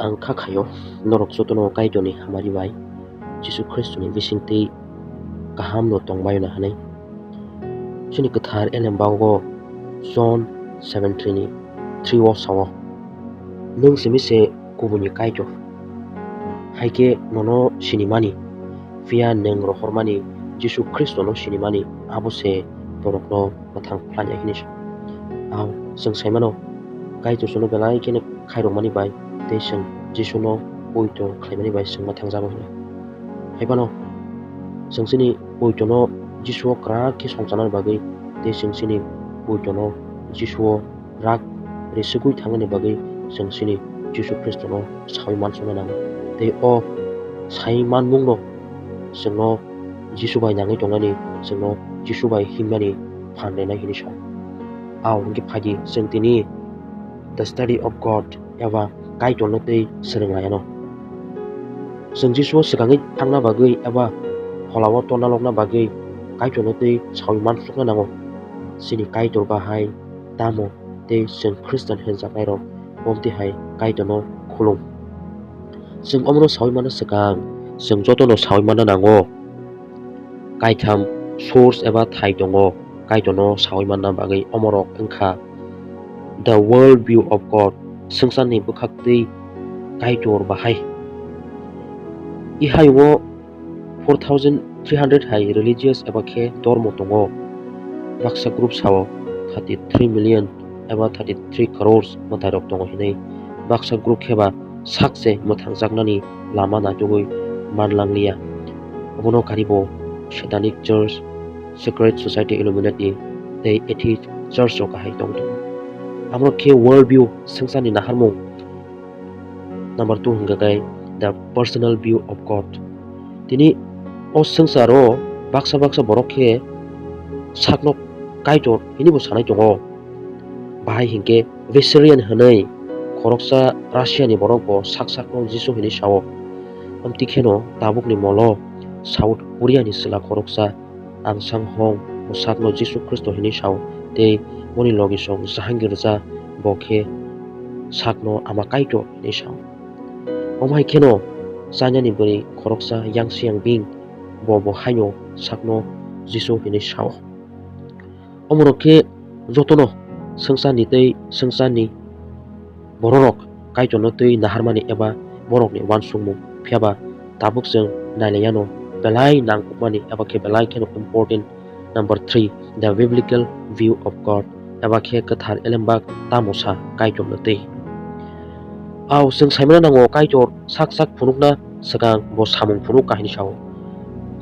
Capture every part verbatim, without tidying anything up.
Ang kha khaio, norok jotono Kaitorni hamari bai Jisu Khristoni bisingtwi kahamno tongbaio na hwnwi. Chini kwthar elembago John seventeen ni three o sao, "Nwng simi se kubuni Kaitor, hai khe nono sinimani, phiya nwng rohormani Jisu Khristono sinimani, abo se borokno mwthang phlainai," hwnwi sa. Ang chwng saimano, Kaitor chwngno belai kheno khairokmani bai tei chwng Jisuno poito khlaimani bai chwng mwthangjago hwnwi. Hai phano chwng chini poitono Jisuo kwrak khe songcharnani bagwi tei chwng chini poitono Jisuo rak risugwi thangnani bagwi chwng chini Jisu Khristono saui mansukna nango. Tei o sai manmungno chwngno Jisu bai nangwi tongnani, chwngno Jisu bai himnani phan rwnai hwnwi sa. Ao hwnkhe phaidi chwng tini The Study of God eba Kaitorno tei swrwng laiano. Chwng Jisuo swkangwi thangna bagwi eba pholao torna lokna bagwi Kaitorno tei saui mansukna nango. Chini Kaitor bahai tamo tei chwng Khristan hwnjaknairok bomti hai Kaitorno khulum. Chwng omono saui manna swkang, chwng jotono saui manna nango. Kaitham source eba thai tongo Kaitorno saui manna bagwi, omorok wngkha The World View of God, swngcharni bwkhaktwi Kaitor bahai. I hayungo four thousand three hundred hai religious eba khe dormo tongo. Baksa group sao thirty three million eba thirty three crores mwtairok tongo hinwi. Baksa group khe ba sakse mwthangjaknani lama naitugwi manlangliya. Obono karibo Satanic Church, Secret Society, Illuminati tei Atheist Church rok kahai tong tongo. Amo khe world view, swngcharni naharmung. Number two hwnkha khe the personal view of God. Tini o swngcharo baksa baksa borok khe sakno Kaitor hinibo sanai tongo. Bahai hinkhe Wesleyan hwnwi khoroksa Russiani borok bo sak sakno Jisu hwnwi sao. Amtwi kheno tabukni molo South Koreani chwla khoroksa Aung San Hong bo sakno Jisu Khristo hwnwi sao, tei boni logisong Jahangir Jah bo khe sakno Ama Kaitor hwnwi sao. Omo hai kheno Chinani bwrwi khoroksa Yang Xiangbin bo bo haino sakno Jisu hwnwi sao. Omorok khe jotono swngcharni tei swngcharni bororok Kaitorno twi naharmani eba borokni uansukmung, phiya ba tabuk chwng nailaiyano belai nangkukmani eba khe belai kheno important. Number three, the biblical view of God, eba khe kwthar elembak tamo sa Kaitorno twi. Ao chwng saimano nango Kaitor sak sak phunukna swkang bo samung phunuk kahini sao.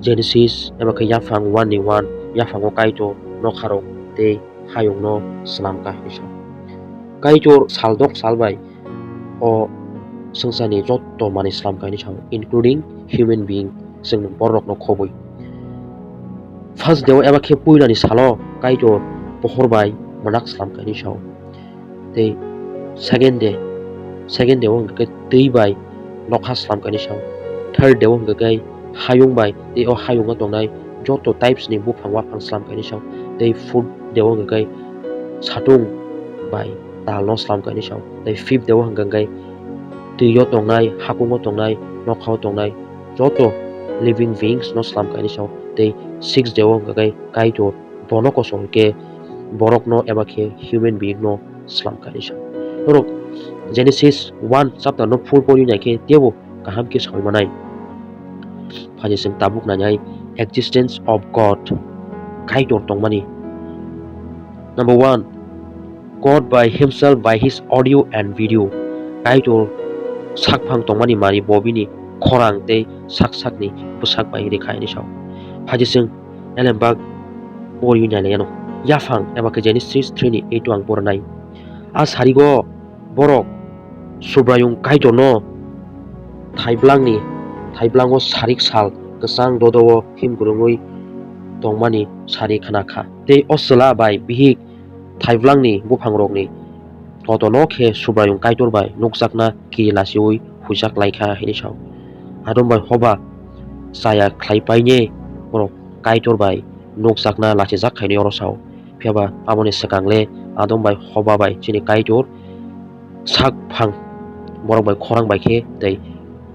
Genesis eba khe yaphang one ni one, yaphango Kaitor nokharok tei hayungno slam kahini sao. Kaitor saldok sal bai o swngcharni joto manwi slam kahini sao, including human being, chwng borokno khobwi. First day o eba khe puilani salo Kaitor pohor bai mwnak slam kahini sao. Tei second day, second day o hwnkha khe twi bai nokha slam kahini sao. Third day o hwnkha khe hayung bai tei o hayungo tongnai joto types ni buphang waphang slam kahini sao. Tei fourth day o hwnkha khe satung bai talno slam kahini sao. Tei fifth day o hwnkha khe twi o tongnai, hakungo tongnai, nokha o tongnai joto living beings no slam kahini sao. Tei sixth day o hwnkha khe Kaitor bono kosong khe borokno eba khe human being no slam kahini sao. Norok Genesis one chapter no full pori nai khe tebo kaham khe saui manai. Phani chwng tabuk nainai existence of God, Kaitor tongmani. Number one, God by himself, by his audio and video. Kaitor sakphang tongmani mari bo bini khorang tei sak sakni bwsak bai rikha hini sao. Phai chwng elembak pori nailaiano. Yaphang eba khe Genesis three ni eight o ang porinai. A sarigo borok Subraiyung Kaitorno thaiblangni, thaiblango sarik sal kwchang dodo-o himkwrwngwi tongmani sari khna kha. Tei o chwla bai bihik thaiblangni buphangrokni kotono khe Subraiyung Kaitor bai nukjakna kiri lachiui huijak lai kha hini sao. Adom bai Hoba chaya khlai paine borok Kaitor bai nukjakna lachijak khainwi oro sao. Phiya ba aboni swkang le Adom bai Hoba bai chini Kaitor sak phang borok bai khorang bai khe tei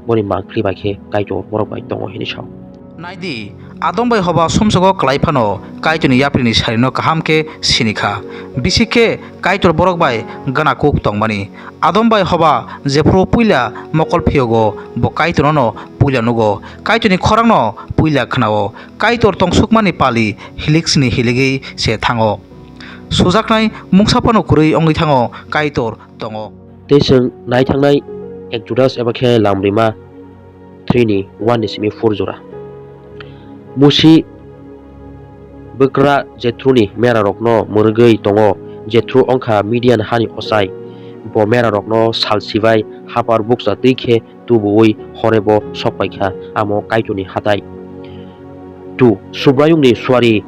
boni mangpili bai khe Kaitor borok bai tongo hini sao. Naidi, Adam bai Hoba sumsogo klai phano Kaitorni yaprini sarino kaham khe sini kha. Bisi khe Kaitor borok bai gana kuk tongmani. Adam bai Hoba jephru puila mokol phiyogo, bo Kaitorno puila nugo, Kaitorni khorangno puila khnao. Kaitor tongsukmani pali hiliksni hiligwi se thango. Sujaknai mungsa phano kwrwi wngwi thango, Kaitor tongo. Tei chwng nai thangnai Exodus eba khe Lamrima three ni one ni simi four jora. Musi bwkra Jethruni merarokno mwrwgwi tongo. Jethro wngkha Midian hani ochai. Bo merarokno sal sibai hapar bukcha twi khe tubuwi Horebo sok pai kha, amo Kaitorni hatai. Two, Subraiyungni suari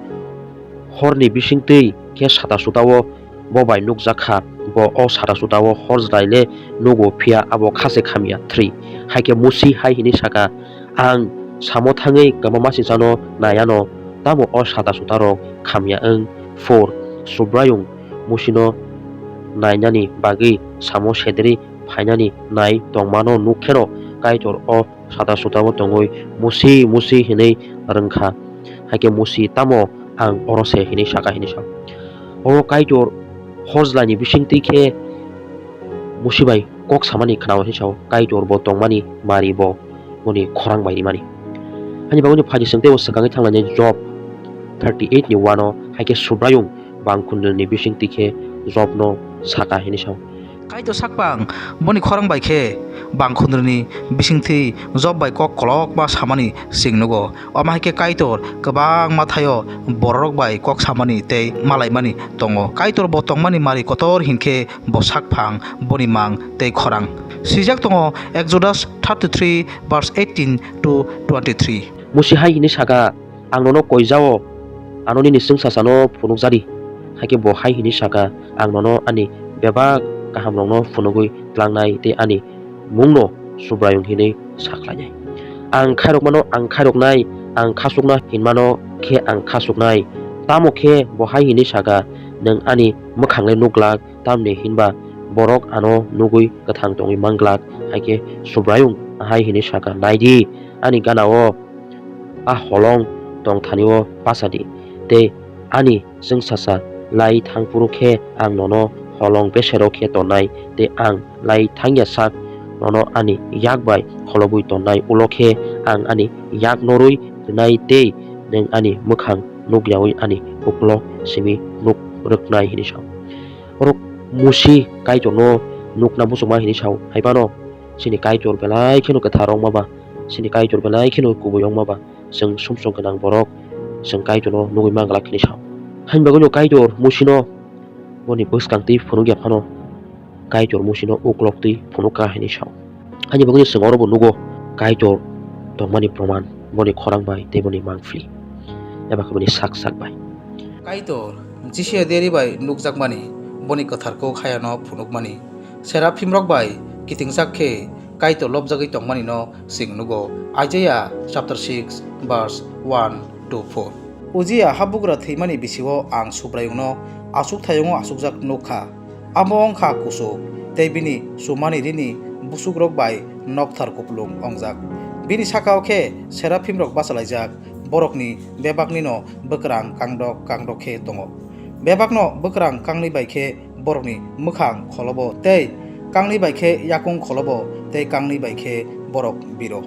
horni bisingtwi khe sata sutao bo bai nukjak kha. Bo o sata sutao horjlai le nugo, phiya abo kha se khamya. Three, hai khe Musi hai hini saka, "Ang samo thangwi kwma masingsano nai anw, tamo o sata sutarok khamya wng?" Four, Subraiyung Musino nainani bagwi samo sedri phainani nai tongmano nuk kheno Kaitor o sata sutao tongwi, "Musi, Musi," hinwi rwng kha. Hai khe Musi, "Tamo ang oro se?" hinwi saka hini sa. Oro Kaitor horjlaini bisingtwi khe Musi bai kok samani khnao hini sao. Kaitor bo tongmani mari bo boni khorang bai rimani. Hani bagwino phaidi chwng teibo swkangwi thanglainai Job thirty eight ni one o, hai khe Subraiyung bangkhundrwni bisingtwi khe Jobno saka hini sao. Kaitor sakphang boni khorang bai khe bangkhundrwni bisingtwi Job bai kok kolokma samani chwng nugo. Omo hai khe Kaitor kwbangma thaio bororok bai kok samani tei malaimani tongo. Kaitor bo tongmani mari kotor hinkhe bo sakphang, boni mang tei khorang. Swijak tongo Exodus thirty three verse eighteen to twenty three. Musi hai hini saka, "Ang nono koijao, ano nini chwngsasano phunukjadi." Hai khe bo hai hini saka, "Ang nono ani bebak kahamrokno phunugwi tlangnai tei ani mungno Subraiyung hinwi sakhlainai. Ang khairokmano ang khairoknai, ang khasukna hinmano khe ang khasuknai." Tamo khe bo hai hini saka, "Nwng ani mwkhang le nuk glak, tamni hinba borok ano nugwi kwthang tongwi man glak." Hai khe Subraiyung hai hini saka, "Nai di, ani gana-o a holong tong thani-o pacha di, tei ani chwngsasa lai thang phuru khe ang nono holong besero khe tonnai, tei ang lai thangya sak nono ani yak bai kholobwi tonnai, ulo khe ang ani yak norwi rwnai tei nwng ani mwkhang nuk yaui ani uklok simi nuk rwknai," hini sa-o. Borok Musi Kaitorno nukna muchungma hini sa-o, hai phano chini Kaitor belai kheno kwthar wngma ba, chini Kaitor belai kheno kubui wngma ba, chwng sumsok gwnang borok chwng Kaitorno nugwi man glak hini sa-o. Haini bagwino Kaitor Musino boni bwskang twi phunukya phano, Kaitor Musino uklok twi phunuk kha hini sa-o. Haini bagwino chwng oro bo nugo Kaitor tongmani proman, boni khorang bai tei boni mangpili, eba khe boni sak sak bai. Kaitor Jisia diari bai nukjakmani, boni kwthar kuk hayano phunukmani, seraphimrok bai kitingjak khe Kaitor lobjagwi tongmanino chwng nugo, Isaiah chapter six verse one to four. Ujiya habugra thwimani bisio ang Subraiyungno achukthayungo achukjak nuk kha. Amo wng kha kuchuk, tei bini chumani rini busukrok bai nokthar kupulung wngjak. Bini saka-o khe seraphimrok bachalaijak, borokni bebaknino bwkrang kangdok kangdok khe tongo. Bebakno bwkrang kangni bai khe borokni mwkhang kholobo tei kangni bai khe yakung kholobo tei kangni bai khe borok biro.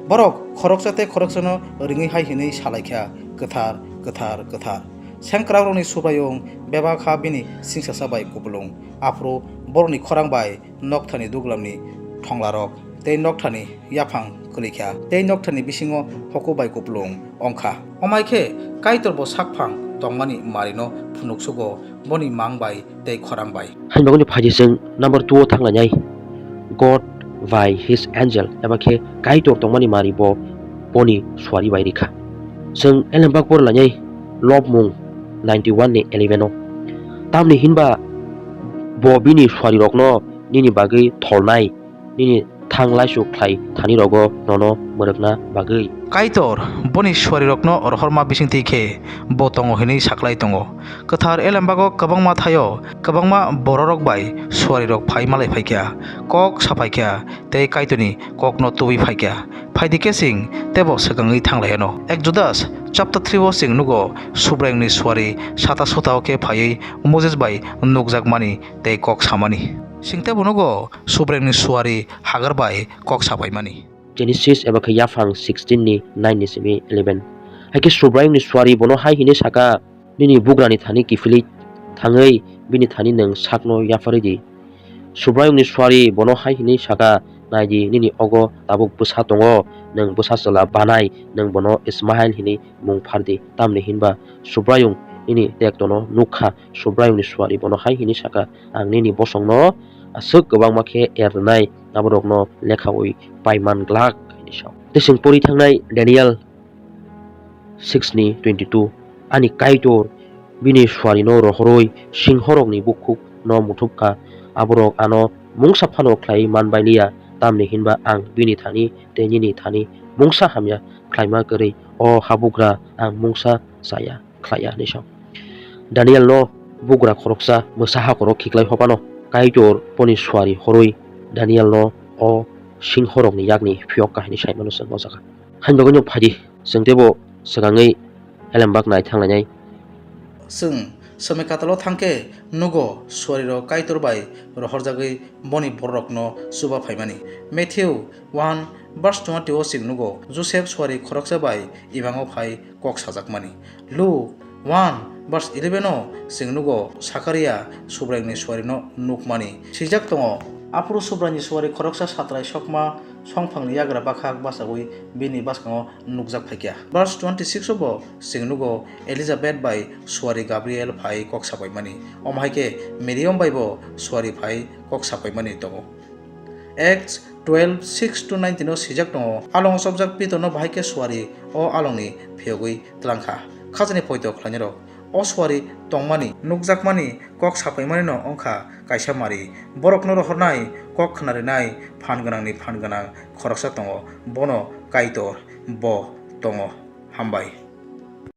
Borok khoroksa tei khoroksano ringwi hai hwnwi sa lai kha, "Kwthar, kwthar, kwthar, sengkrakrokni Subraiyung, bebak ha bini singsasa bai kupulung." Aphuru borokni khorang bai nokthani duglamni thonglarok tei nokthani yaphang kwlwi kha, tei nokthani bisingo hoku bai kupulung wng kha. Omai khe Kaitor bo sakphang tongmani marino phunuksugo, boni mang bai tei khorang bai. Haini bagwino phaidi chwng number two o thang lainai, God by his angel, eba khe Kaitor tongmani mari bo boni suari bai rikha. Chwng elembak por lainai Lobmung ninety one ni eleven o. Tamni hinba bo bini suarirokno nini bagwi tholnai, nini Ang laisuk khlai thani rogo nono mwrwkna bagwi. Kaitor boni suarirokno rohorma bisingtwi khe bo tongo hwnwi saklai tongo. Kwthar Elembago kwbangma thaio kwbangma bororok bai suarirok phai malai phaikha, kok saphaikha tei Kaitorni kokno tubui phaikha. Phaidi khe chwng teibo swkangwi thanglaiyano. Exodus chapter three o chwng nugo Subraiyungni suari sata sutao khe phaiwi Moses bai nukjakmani tei kok samani. Chwng teibo nugo Subraiyungni suari Hagar bai kok sapaimani. Genesis eba khe Yaphang sixteen ni nine ni simi eleven. Hai khe Subraiyungni suari bono hai hwnwi saka, "Nini bugrani thani kiphilwi thangwi bini thani nwng sakno yapharwi di." Subraiyungni suari bono hai hwnwi saka, "Nai di, nini ogo tabuk bwsa tongo, nwng bwsa chwla banai, nwng bono Ismael hwnwi mung phar di, tamni hinba Subraiyung nini tektono nuk kha." Subraiyungni suari bono hai hwnwi saka, "Ang nini bosongno aswk kwbangma khe er rwnai, aborokno lekhaui pai man glak," hwnwi sa-o. Tei chwng pori thangnai Daniel six ni twenty two, "Ani Kaitor bini suarino rohorwi singhorokni bukhukno muthupkha, aborok ano mungsa phano khlaiwi man bai liya, tamni hinba ang bini thani tei nini thani mungsa hamya khlaima kwrwi o habugra ang mungsa chaya khlaiya," hwnwi sa-o. Danielno bugra khoroksa mwsa hakhoro khiklai hopano Kaitor boni suari horwi Danielno o singhorokni yakni phiyok kahini saimano chwng o jaga. Hain bagwino phaidi, chwng teibo swkangwi Elembak nai thanglainai. Chwng somoi katalo thangkhe nugo suarirok Kaitor bai rohorjagwi boni bororokno chuba phaimani. Matthew one verse twenty o chwng nugo, Joseph suari khoroksa bai imango phai kok sajakmani. Luke one verse eleven o chwng nugo Sakaria Subraiyungni suarino nukmani. Swijak tongo, aphuru Subraiyungni suari khoroksa satrai sokma songphangni yagra bakhak bachagwi bini bwskango nukjak phaikha. Verse twenty six o bo chwng nugo Elizabeth bai suari Gabriel phai kok sapaimani. Omo hai khe Miriam bai bo suari phai kok sapaimani tongo. Acts twelve six to nineteen o swijak tongo, alongo chopjak Pitorno bahai khe suari o alongni phiyogwi tlangkha. Khajani poito khlainairok, o suari tongmani, nukjakmani, kok sapaimanino wngkha kaisa mari. Borokno rohornai, kok khnarinai, phan gwnangni phan gwnang khoroksa tongo, bono Kaitor bo tongo. Hambai.